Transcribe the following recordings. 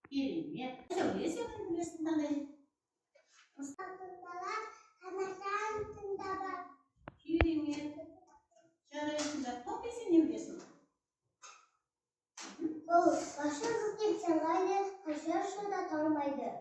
Керемет. Сәуле, сен не білесің, қандай? Керемет. Жарайсыңдар. Тоқи, сен не білесің? Ол башы көктем самғайды, қашаршы да талмайды.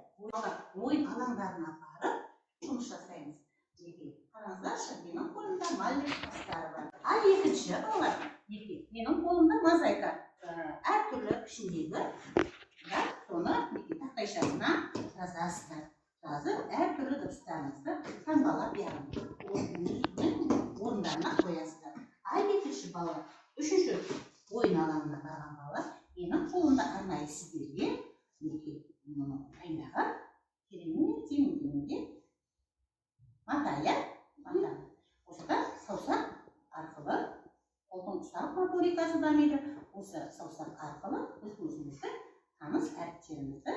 Ойын алаңдарына барып жұмыс жасаймыз. Мінекей, қараңыздаршы, менің қолымда маллет тастары бар. Ал екінші балалар, мінекей, менің қолымда мозаика. Әртүрлі пішіндегі, да, соны мінекей тақтайшасына жазасыздар. Жазып, әртүрлі дыбыстарыңызды таңбалап, яғни өзінің орындарына қоясыздар. Ал екінші бала, үшінші ойын алаңына барған бала, менің қолымда арнайы сіздерге мінекей мұны дайындаған керемет теңдеуінде мата, иә, мата. Осыда саусақ арқылы қолдың ұсақ моторикасы дамиды. Осы саусақ арқылы біз өзіміздің таныс әріптерімізді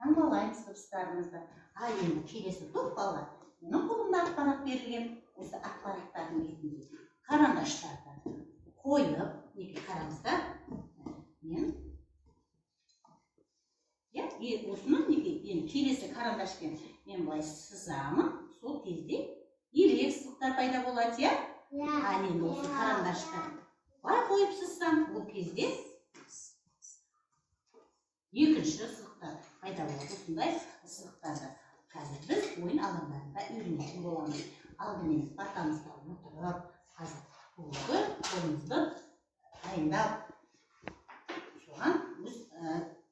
таңбалаймыз, дыбыстарымызды. Ал енді келесі топ балалар, менің қолымда ақпарат берілген. Осы ақпараттардың бетінде карандаштарды қойып, мінекей, қараңыздар, мен, иә, и осыны мінекей енді келесі карандашпен мен былай сызамын, сол кезде ирек сызықтар пайда болады, иә. Ал енді осы карандашты былай қойып сызсам, ол кезде екінші сызықтар пайда болады. Осындай сызықтарды қазір біз ойын алаңдарында үйренетін боламыз. Алдымен партамызда отырып, қазір бүгінгі қолымызды дайындап, соған өз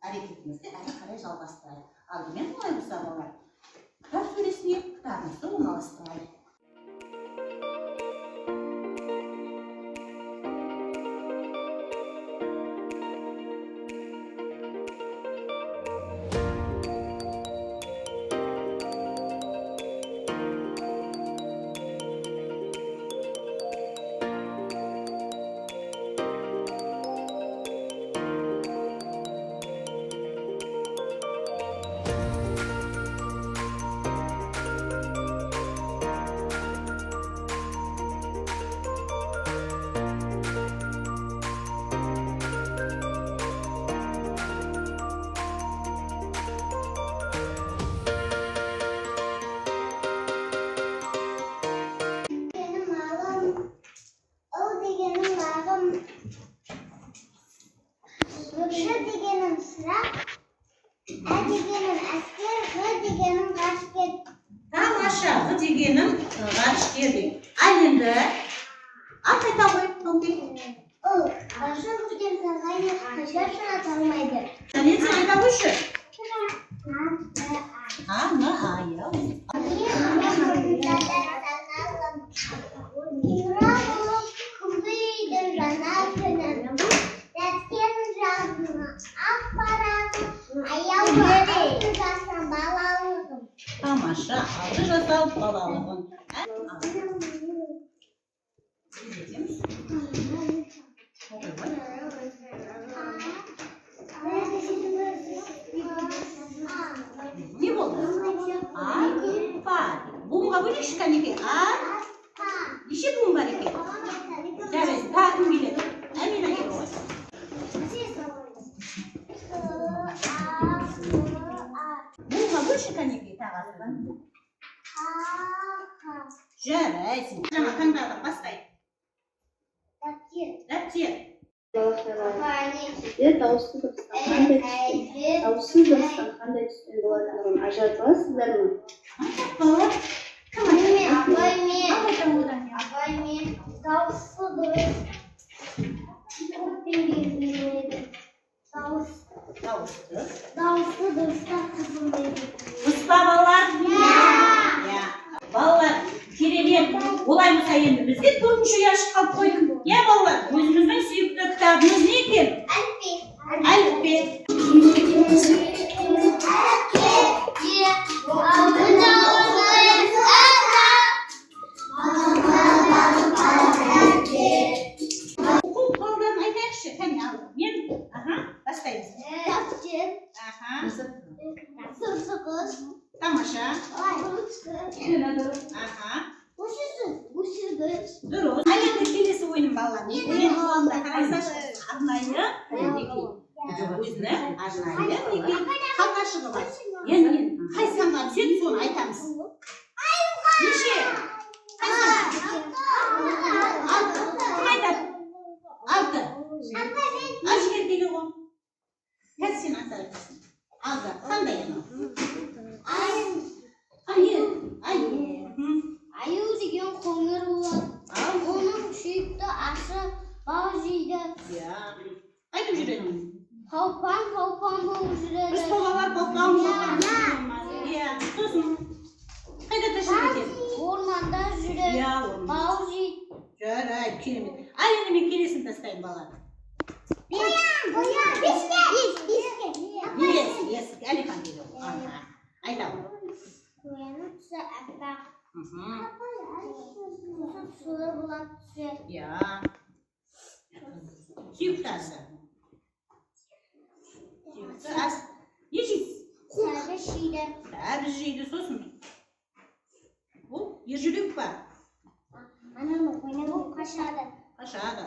әрекетімізді әрі қарай жалғастырайық. Алдымен олай болса, балалар, кітап сөресіне кітабымызды орналастырайық. Дегенім ағым, ұл дегенім ағым, ш дегенім шырақ, ә дегенім әскер, ғ дегенім ғарышкер. Тамаша, ғ дегенім ғарышкер деген. Ал енді ат айта ғой, Тоқи. Ұл, башы көктем самғайды, қашаршы да талмайды. Және сен айта қойшы. А, Б, А. А, Н, А, иә. Қиырақ болып күмбейді жаңа күнім. Дәптер жазына ақ парағым, аяулы 6 жастан балалығым. Тамаша, 6 жасар балалығын. Тездетеміз. Оқи ғой. Не болды? Арпа. Буынға бөлейікші, кәнекей. А, неше буын бар екен? Жарайсың, тағы кім келеді? Әмина, кел ғой. Буынға бөлші, кәнекей, тағы асылдан. Жарайсың. Жаңа таңдадық, бастайық. Дәптер. Дәптер. Сіздер дауысты дыбыстың қандай түстен, дауыссыз дыбыстың қандай түстен болатындығын ажырата аласыздар ма? Балалар, кім айтады? Апай, мен. Ал, айта ғой, Дания. Апай, мен дауысты дыбыс көкпен белгіленеді. Дауыс, Дауысты. дауысты дыбыстар қызыл белгіленеді. Дұрыс па, балалар? Иә. Балалар, керемет. Олай болса, енді бізде төртінші ұяшық қалып қойды. Иә, балалар, өзіміздің сүйікті кітабымыз не екен? Әліппе. Әліппе. Әліппе. Оқу құралдарын айтайықшы. Кәне, ал. Мен, аха, бастаймыз. Дәптер. Аха, Сырсығыз. тамаша. Ручка. Аха, Өшірсіз, өшіргіш. дұрыс. Ал енді келесі ойыным, балалар. Менің қолымда, қараңыздаршы, арнайы мінекей. Өзінің арнайы, мінекей, қалташығы бар. Енді қай санға түседі, соны айтамыз. Неше? Қай сан? 6. Кім айтады? 6. Ал, Жігер, келе ғой. Қазір сен аса айтасың. 6. Қандай анау? Аю. Аю. Аю деген қоңыр болады. Ал. Оның сүйікті асы бал жейді. Иә. Қайтып жүреді? Қалпан қалпан болып жүреді. Біз балалар балпаң балпаң. Иә. Сосын қайда тіршілік етеді? Орманда жүреді. Иә, орманда. Бал жейді. Жарайды, керемет. Ал енді мен келесін тастаймын, балалар. Қоян. Беске. Беске. 5, 5. Әлихан дейді ғой. Аха. Айтамын. Қоянның түсі аппақ. Сосын сұлы болады түсі. Иә. Сүйікті асы. Сүйікті ас. Не жейсіз? Сәбіз жейді. Сәбіз жейді, сосын. Бұл ержүрек па? Ананы ойнап қашады. Қашады.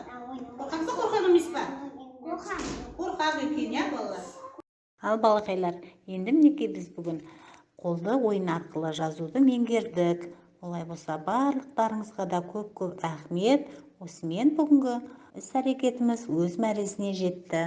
Қорқақ па, қорқақ емес па? Қорқақ. Қорқақ екен, иә, балалар? Ал, балақайлар, енді, мінекей, біз бүгін қолды ойын арқылы жазуды меңгердік. Олай болса, барлықтарыңызға да көп көп рахмет. Осымен бүгінгі іс әрекетіміз өз мәресіне жетті.